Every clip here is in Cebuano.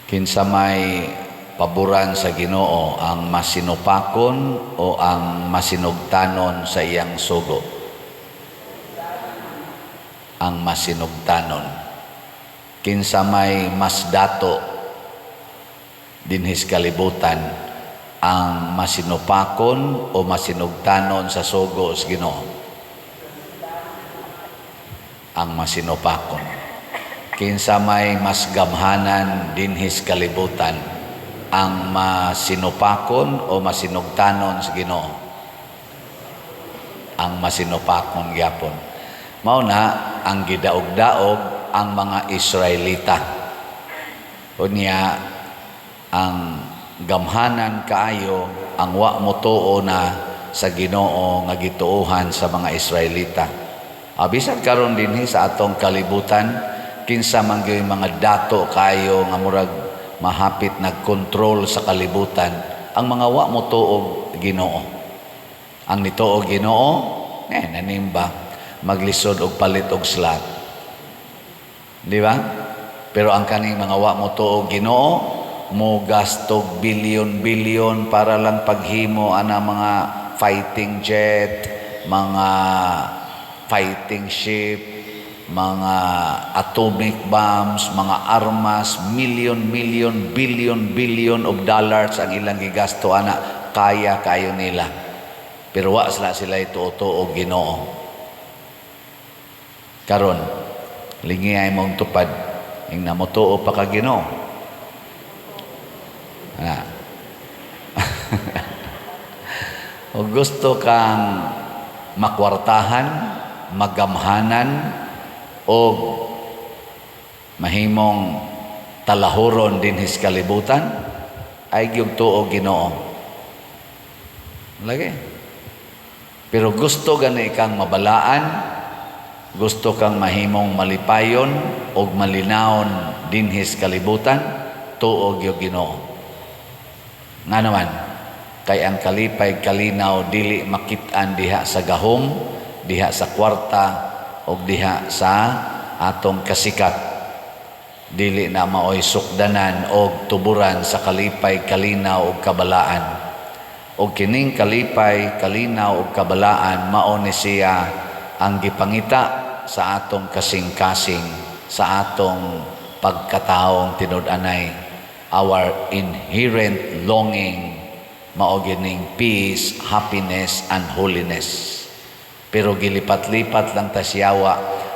Kinsa may paboran sa Ginoo, ang masinupakon o ang masinugtanon sa iyang sugo? Ang masinugtanon. Kinsa may mas dato dinhis kalibutan, ang masinupakon o masinugtanon sa sugo sa Ginoo? Ang masinupakon. Kinsa may mas gamhanan dinhis kalibutan, ang masinupakon o masinugtanon sa Ginoo? Ang masinupakon gyapon. Mao na ang gidaog-daog ang mga Israelita. Unya ang gamhanan kaayo ang wa motuo na sa Ginoo nga gituohan sa mga Israelita. Bisan karon dinhi sa atong kalibutan, kinsa man gyud mga dato kaayo nga murag mahapit nagkontrol sa kalibutan? Ang mga wa motuo Ginoo. Ang nituo Ginoo, eh, nanimba maglisod og palit og slot. Di ba? Pero ang kaning mga wa motuo Ginoo, mo gastog bilyon-bilyon para lang paghimo ana mga fighting jet, mga fighting ship, mga atomic bombs, mga armas, million, million, billion, billion of dollars ang ilang gigasto ana, kaya kayo nila. Pero wa sila sila ituo Ginoo. Karon, lingi ay mong tupad, ing namutuo pa ka Ginoo. Na. O gusto kang makwartahan, magamhanan, o mahimong talahuron dinhis kalibutan, ay gyud tuo Ginoo. Lagi. Pero gusto gani kang mabalaan, gusto kang mahimong malipayon og malinawon dinhis kalibutan, tuo gyud Ginoo. Nga naman, kay ang kalipay kalinaw dili makit-an diha sa gahom, diha sa kwarta og diha sa atong kasikat. Dili na maoy sukdanan og tuburan sa kalipay kalinaw og kabalaan. Og kining kalipay kalinaw og kabalaan, mao ni siya ang gipangita sa atong kasing-kasing, sa atong pagkataong tinud-anay. Our inherent longing mao gining peace, happiness and holiness. Pero gilipat-lipat lang ta siyawa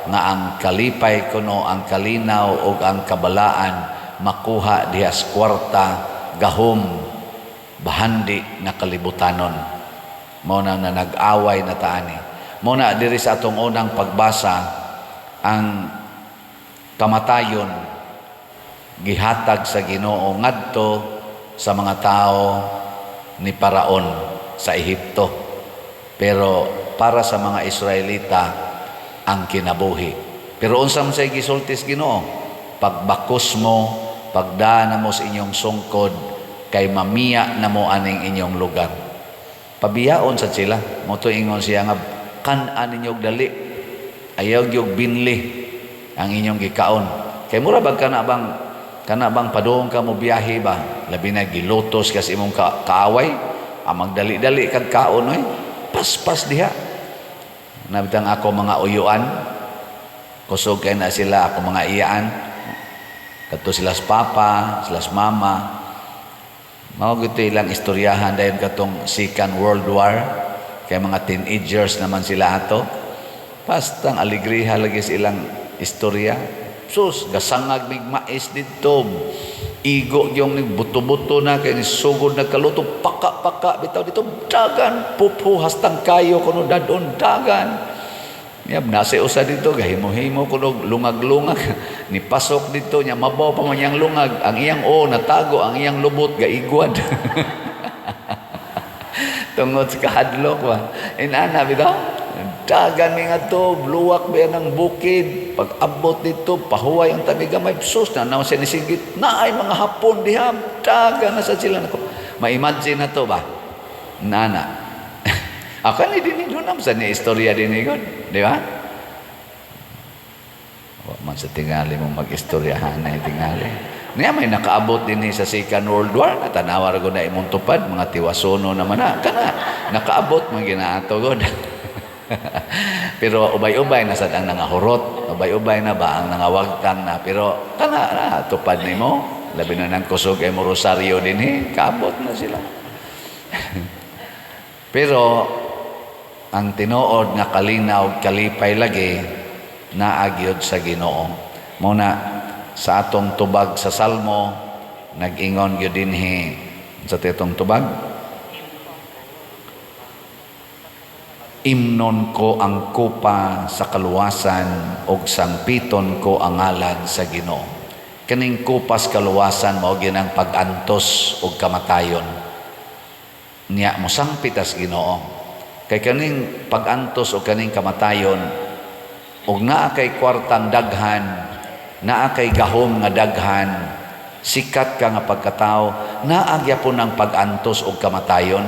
nga ang kalipay kuno, ang kalinaw ug ang kabalaan makuha diha sa kwarta, gahom, bahandi nga kalibutanon. Mao na na nag-away na taani. Mao na diri sa atong unang pagbasa, ang kamatayon gihatag sa Ginoo ngadto sa mga tao ni Paraon sa Ehipto. Pero para sa mga Israelita ang kinabuhi. Pero unsa man say gisulti sa Ginoo? Pagbakos mo, pagdana mo sa inyong sungkod, kay mamiya na mo aning inyong lugar. Pabiyaon sa sila. Mao to ingon siya nga kan-an ninyo og dali. Ayaw gyud binli ang inyong gikaon. Kay mura bag kana bang padung ka mo biyahe ba? Labi na gilutos ka sa imong kaaway, ang magdali-dali kag kaon oy. Paspas diha. Nabitang ako mga uyuan. Kusog kay na sila ako mga iyaan. Kadto sila sa papa, sila sa mama. Mao gito ilang istoryahan dayon katong Second World War. Kay mga teenagers naman sila ato. Pastang alegriha lagi sa ilang istorya. Sus, gasangag mig mais didto. Igo yung buto-buto na kay ni sugod nagkaluto, paka-paka bitaw dito, dagan pupu hastang kayo kuno dadon dagan. Yab nasa usa dito gahimo-himo kuno lungag-lungag ni pasok dito nya mabaw pa man iyang lungag, ang iyang o natago, ang iyang lubot gaigwad tungod sa kahadlok ba. Inana bitaw, dagan mi ngadto, luwak ba ng bukid. Pag abot dito, pahuway ang tabi gamay, sus, na naon siya nisigit na ay mga Hapon diha, dagan na sa sila nako. Ma-imagine na to ba, nana ako ni dinhi dunam sa ni istorya dinhi gud, di ba? Wa man sa tingali mo mag-istoryahan na tingali. Niya may nakaabot din sa Second World War, natanawa ra gud na imong tupad, mga tiwasono naman na kana nakaabot man ginaato gud. Pero ubay-ubay na sad ang nangahurot, ubay-ubay na ba ang nangawagtang na, pero kana na tupad nimo, labi na nang kusog ay mo rosaryo dinhi, kaabot na sila. Pero ang tinuod nga kalinaw, kalipay lagi naa gyud sa Ginoo. Mao na sa atong tubag sa Salmo, nag-ingon gyud dinhi sa titong tubag, "Imnon ko ang kupa sa kaluwasan ug sangpiton ko ang ngalan sa Ginoo." Kaning kupas kaluwasan mao gyud ang pag-antos ug kamatayon. Niya mosangpit tas Ginoo. Kay kaning pag-antos o kaning kamatayon ug naa kay kwartang daghan, naa kay gahom nga daghan, sikat ka nga pagkatao, naa gyapon ang pag-antos ug kamatayon.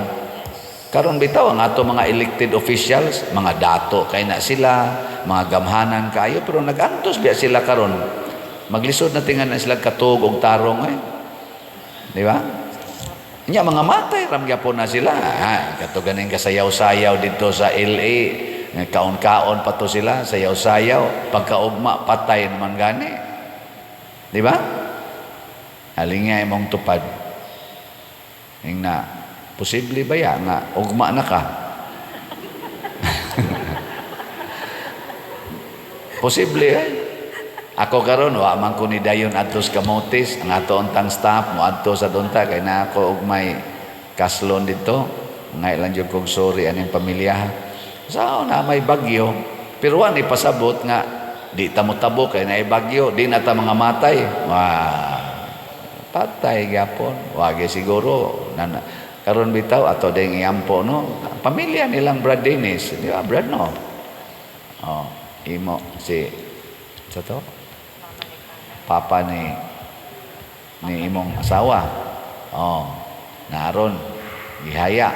Karon bitaw ang ato mga elected officials, mga dato kay na sila, mga gamhanan kaayo, pero nag-antos biya sila karon. Maglisod na tingan na sila katug og tarong eh. Di ba? Nya mga matay ram gyapon na sila. Ha, kato ganing kasayaw-sayaw dito sa LA, kaon-kaon pa to sila, sayaw-sayaw, pagkaugma patay naman gani. Di ba? Halinga imong tupad. Ingna, posible ba ya nga ugma na ka? Posible eh. Ako karon wa man ko ni dayon adto sa Camotes, ang ato untang staff mo adto sa dunta kay na ako og may kaslon didto. Ngay lang jud kog sorry aning pamilya. Sa na may bagyo, pero wa ni pasabot nga di ta motabo kay naay bagyo, di na ta mga matay. Wa patay gyapon. Wa gyud siguro na, karon bitaw ato ding iampo no. Pamilya nilang Brad Dennis, di ba Brad no? Oh, imo si sa to? Papa ni imong asawa. Oh, naron gihaya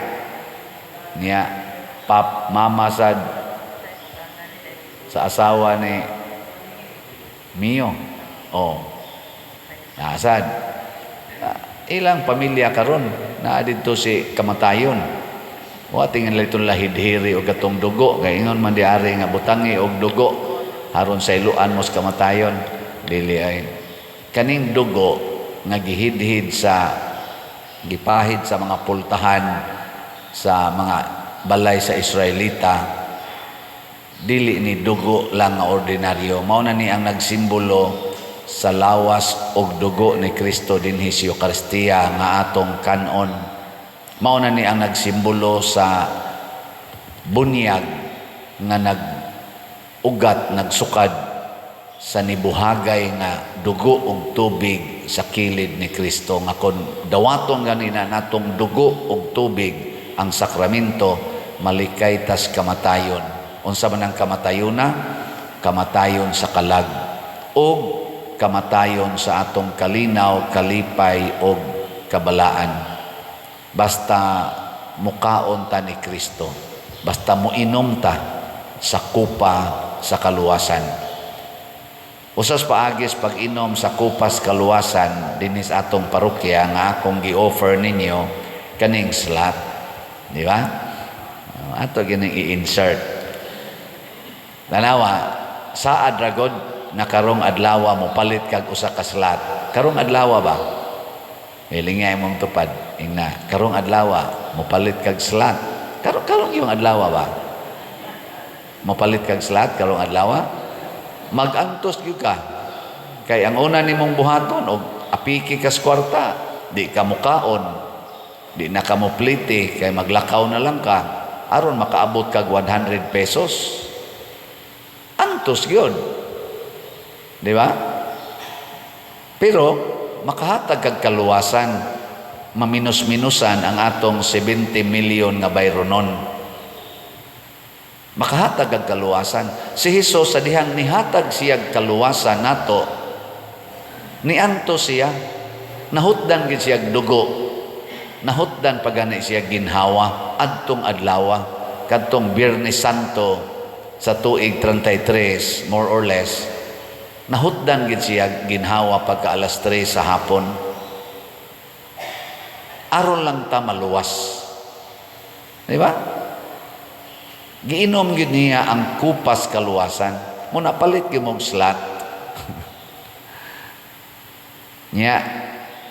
niya pap mama sad sa asawa ni Mio. Oh. Nasad. Ilang pamilya karon naa didto si kamatayon. Wa tingan itong lahidhiri og katong dugo kay ingon man diari nga butangi og dugo aron sa iluan mo sa kamatayon. Dili ay kaning dugo nga gihidhid sa gipahid sa mga pultahan sa mga balay sa Israelita, dili ni dugo lang nga ordinaryo. Mao na ni ang nagsimbolo sa lawas og dugo ni Kristo dinhi sa Eukaristiya nga atong kanon. Mao na ni ang nagsimbolo sa bunyag nga nag-ugat, nagsukad sa nibuhagay nga dugo og tubig sa kilid ni Kristo, nga kon dawaton ganina natong dugo og tubig ang sakramento, malikay tas kamatayon. Unsa man ang kamatayona? Kamatayon sa kalag og kamatayon sa atong kalinaw, kalipay og kabalaan. Basta mukaon ta ni Kristo, basta moinom ta sa kupa sa kaluwasan. Usas paagis pag-inom sa kupas kaluwasan dinis atong parokya nga akong gi-offer ninyo kaning slot, di ba? Ato gining i-insert. Tanawa, saad ra god nga karong adlaw mo palit kag usa ka slot. Karong adlaw ba? Hilinga imong tupad ingna, karong adlaw mo palit kag slot. Karong yung adlaw ba? Mopalit kag slot karong adlaw? Magantos gyud ka. Kay ang una nimong buhaton og apiki kas kwarta, di ka mukaon, di na ka moplite kay maglakaw na lang ka aron makaabot kag 100 pesos. Antos gyud. Di ba? Pero makahatag kag kaluwasan, maminus-minusan ang atong 70 million nga bayronon. Makahatag ang kaluwasan. Si Hesus sa dihang nihatag siya kaluwasan nato, nianto siya, nahutdan gid siya dugo, nahutdan pa gani siya ginhawa adtong adlawa, kadtong Biyernes Santo sa tuig 33 more or less. Nahutdan gid siya ginhawa pagka alas 3 sa hapon. Aron lang ta maluwas. Di ba? Giinom gid niya ang kupas kaluwasan. Muna palit gyud mog slot. Nya,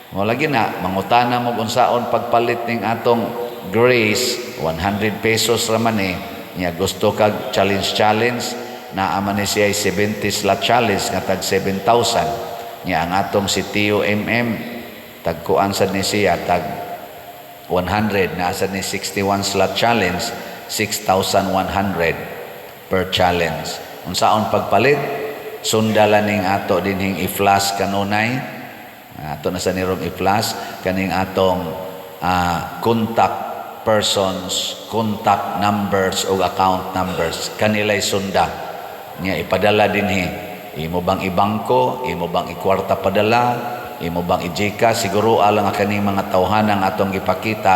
mo lagi na mangutana mo unsaon pagpalit ning atong grace, 100 pesos ra man eh. Nya gusto kag challenge challenge, naa man ni siya 70 slot challenge nga tag 7,000. Nya ang atong si Tio MM, tagkuan sad ni siya tag 100, naa sad ni 61 slot challenge, 6,100 per challenge. Unsaon pagpalit? Sundala ning ato dinhing i-flash kanunay. Ato na sa nirong i-flash kaning atong contact persons, contact numbers o account numbers. Kanila'y sunda. Nya ipadala dinhi. Imo bang ibangko, imo bang ikwarta padala, imo bang i-GCash, siguro alang nga kaning mga tawhanang atong gipakita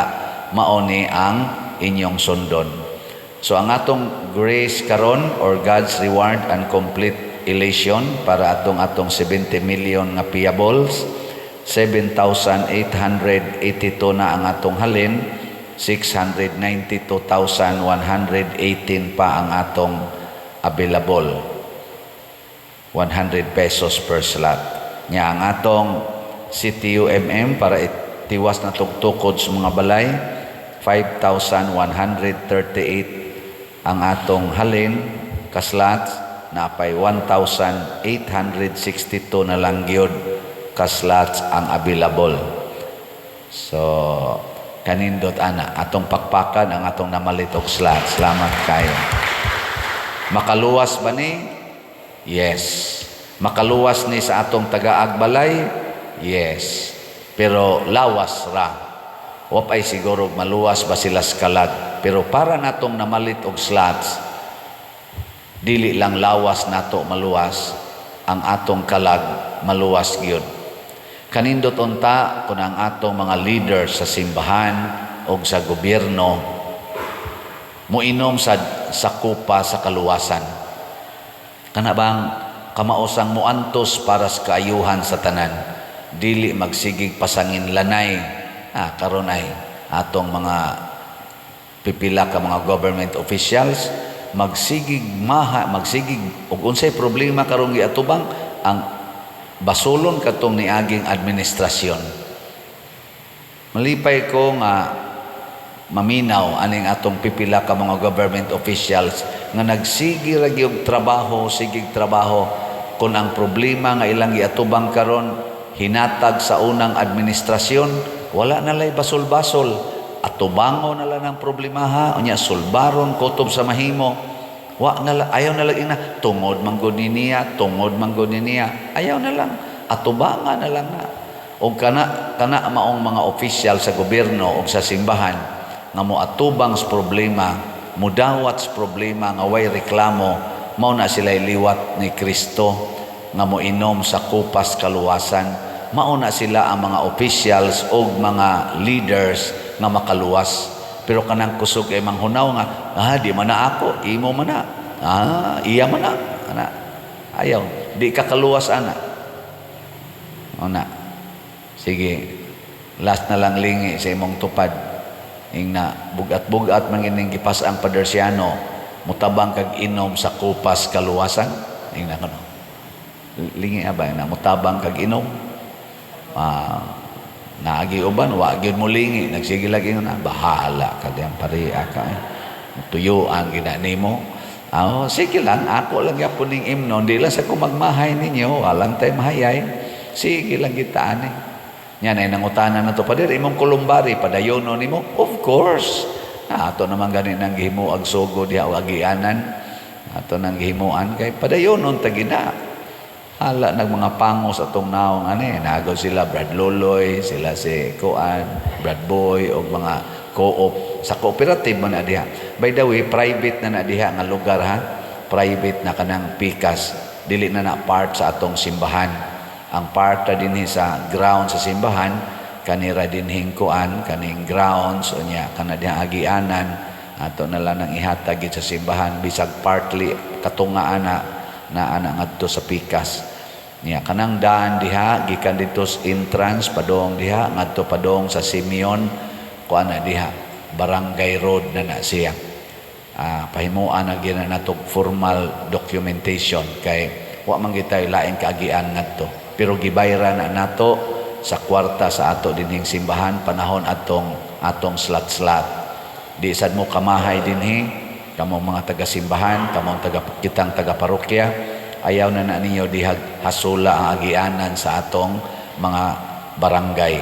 mao ni ang inyong sundon. So ang atong grace karon or God's reward and complete elation para atong atong 70 million nga payables, 7,882 na ang atong halin, 692,118 pa ang atong available. 100 pesos per slot. Nya ang atong CTUMM para itiwas na tugtukod sa mga balay, 5,138 ang atong halin ka slots, napay 1,862 na lang gyud ka slots ang available. So kanindot ana atong pakpakan ang atong namalit og slot. Salamat kayo. Makaluwas ba ni? Yes. Makaluwas ni sa atong tagaag balay? Yes. Pero lawas ra. Wa pa'y siguro maluwas ba sila sa kalag. Pero para natong namalit og slots, dili lang lawas nato maluwas, ang atong kalag maluwas gyud. Kanindot unta kun ang atong mga leaders sa simbahan o sa gobyerno moinom sa kupa sa kaluwasan. Kana bang kamaosang muantos para sa kaayuhan sa tanan, dili magsigig pasangin lanay. Ah, karon ay atong mga pipila ka mga government officials magsigig maha, magsigig og unsay problema karon giatubang ang basolon katong niaging administrasyon. Malipay ko nga maminaw aning atong pipila ka mga government officials nga nagsige ra gyud trabaho, sigig trabaho. Kung ang problema nga ilang giatubang karon hinatag sa unang administrasyon, wala na lay basol-basol, atubango na lang ang problema ha, unya sulbaron kutob sa mahimo. Wa na lang, ayaw na lang ina tungod man gud ni niya, tungod man gud ni niya, ayaw na lang, atubangan na lang na. Og kana kana maong mga official sa gobyerno o sa simbahan nga moatubang sa problema, mudawat sa problema nga way reklamo, mao na sila liwat ni Kristo nga moinom sa kupas kaluwasan. Mao na sila ang mga officials o mga leaders nga makaluwas. Pero kanang kusog ay manghunaw nga, "Ah, di man na ako, imo man na, ah, iya man na." Ana, ayaw, di ka kaluwas ana. Ona sige, last na lang, lingi sa imong tupad. Ingna bugat-bugat man ining gipas ang Padersiano, mutabang kag inom sa kupas kaluwasan. Ingna kono, lingi ba na mutabang kag inom? Ah, naagi uban, wa gyud mo lingi, nagsige lagi na, bahala ka diyan, pareha ka eh. Tuyuan gina nimo. Ah, sige lang, ako lang gyapon ning imnon, di lang sa ko magmahay ninyo, walang tay mahayay. Sige lang kita ani. Yan ay nangutana na to, "Pader, imong columbary, padayono nimo?" Of course. Ah, ato naman gani nang gihimo ang sugo diha o agianan. Ato nang gihimuan kay padayonon ta gina. Hala nag mga pangos atong naong ani, nagod sila Brad Loloy, sila si Kuan, Brad Boy og mga co-op sa cooperative man na diha. By the way, private na na diha nga lugar ha. Private na kanang pikas, dili na na part sa atong simbahan. Ang part ra dinhi sa ground sa simbahan, kanira dinhing kuan, kaning grounds unya kana diha agianan, ato na lang ang ihatag gid sa simbahan bisag partly katunga ana na ana ngadto sa pikas. Nya kanang daan diha gikan didto sa entrance padong diha ngadto padong sa Simeon, kuan na diha, barangay road na na siya. Pahimuan na gyud na nato formal documentation kay wa man gitay laing kaagian ngadto. Pero gibayra na nato sa kwarta sa ato dinhing simbahan panahon atong atong slat-slat. Di sad mo kamahay dinhi kamo mga taga-simbahan, kamo taga kitang taga-parokya, ayaw na na ninyo dihag hasula ang agianan sa atong mga barangay.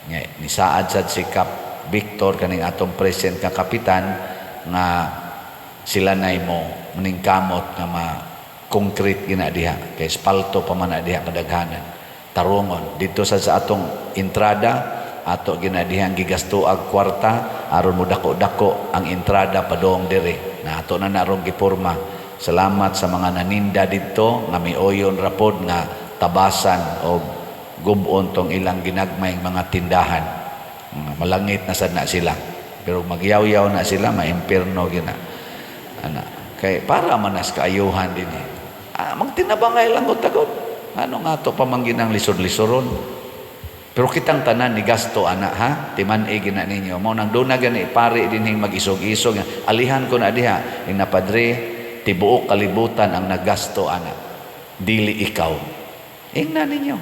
Nga, nisaad sad si Kap Victor, kaning atong present nga kapitan, nga sila nay mo maningkamot nga ma concrete gina diha kay espalto pa man na diha kadaghanan, tarungon dito sa atong entrada. Ato gina diha ang gigasto ag kwarta aron mo dako-dako ang entrada padong diri na ato na narong giporma. Salamat sa mga naninda didto nga mioyon rapod nga tabasan og gubon tong ilang ginagmayng mga tindahan. Malangit na sad na sila, pero magyaw-yaw na sila, maimpirno gina ana kay para manas kaayuhan din eh. Magtinabangay lang gud tagod ano nga to pamangginang lisod-lisoron, pero kitang tanan ni gasto ana, ha. Timan-i gina ninyo mo nang duna gani pari dinhing mag-isog-isog, alihan ko na diha ina, "Padre, tibuok kalibutan ang nagasto ana, dili ikaw." Ingna ninyo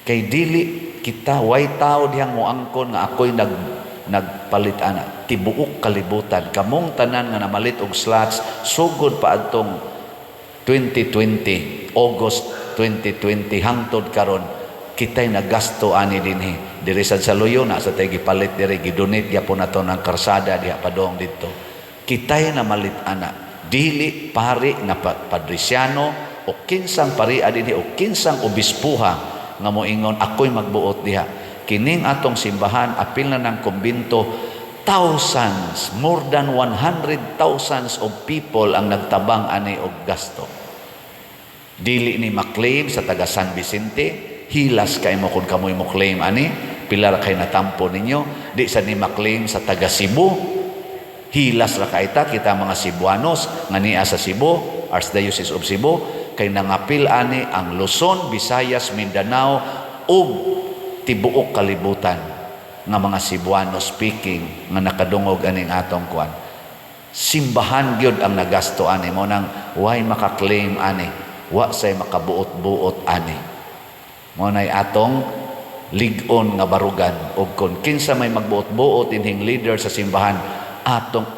kay dili kita, way tao dihang moangkon nga ako'y nagpalit ana. Tibuok kalibutan, kamong tanan nga namalit og slots sugod pa adtong 2020, August 2020 hangtod karon, kitay nagasto ani dinhi. Diri sad sa Luyo na sa tay gipalit diri, gidonate gyapon nato ng karsada diha padong didto. Kitay namalit ana, dili pari nga padrisiano o kinsang paria dinhi o kinsang obispuha nga moingon ako'y magbuot diha. Kining atong simbahan, apil na ng kumbinto, thousands, more than 100 thousands of people ang nagtabang ani og gasto. Dili ni maklaim sa taga San Vicente. Hilas kay mo kung kamoy mo claim ani, pila ra kay natampo ninyo. Di sa ni maklaim sa taga Cebu. Hilas ra kay ta kita mga Cebuanos nga niya sa Cebu, Archdiocese of Cebu, kay nangapil ani ang Luzon, Visayas, Mindanao ug tibuok kalibutan nga mga Cebuano speaking nga nakadungog aning atong kuan. Simbahan gyud ang nagasto ani mo nang way makaklaim ani, wa say makabuot-buot ani. Mo nay atong lig-on nga barugan, ug kon kinsa may magbuot-buot inhing leader sa simbahan, atong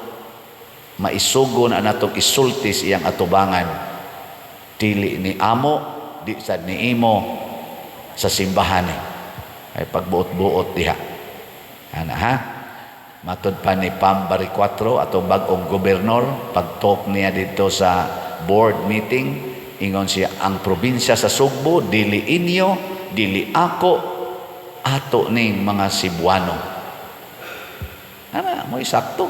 maisugo na natong isulti sa iyang atubangan. Dili ni amo, di sad ni imo sa simbahan eh. Ay pagbuot-buot diha ana, ha. Matod pa ni Pam Baricuatro, atong bag-ong gobernador, pag-talk niya dito sa board meeting, ingon siya, ang probinsya sa Sugbo dili inyo, dili ako, ato ning mga Cebuano. Ana mo'y sakto.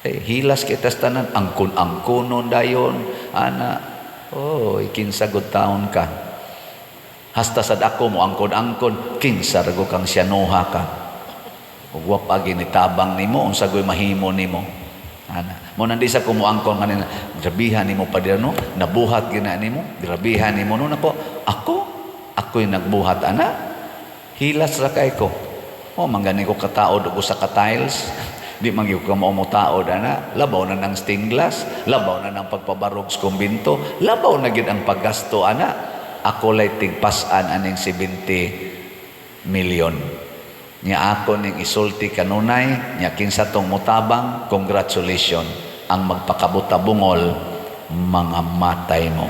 Eh, hilas kita sa tanan, angkon-angkonon dayon ana. Oh, kinsa gud taon ka? Hasta sad ako mo angkon-angkon, kinsa ra kang siyanuha ka? Ug wa pa ginitabang nimo, unsa goy mahimo nimo ana? Mo nandi sa kumuangkon kanina, grabihan nimo pa no, nabuhat gina nimo, grabihan nimo no. Nako, ako ako'y nagbuhat ana? Hilas ra kay ko. Oh, manggani ko kataod og usa ka tiles. Di man gyud ka mao mo taod ana. Labaw na ng stained glass, labaw na ng pagpabarog sa kumbinto, labaw na gyud ang paggasto ana. Ako lay tigpas-an aning 70 million. Nya ako ning isulti kanunay, nya kinsa tong mutabang, congratulations. Ang magpakabuta bungol, mga matay mo.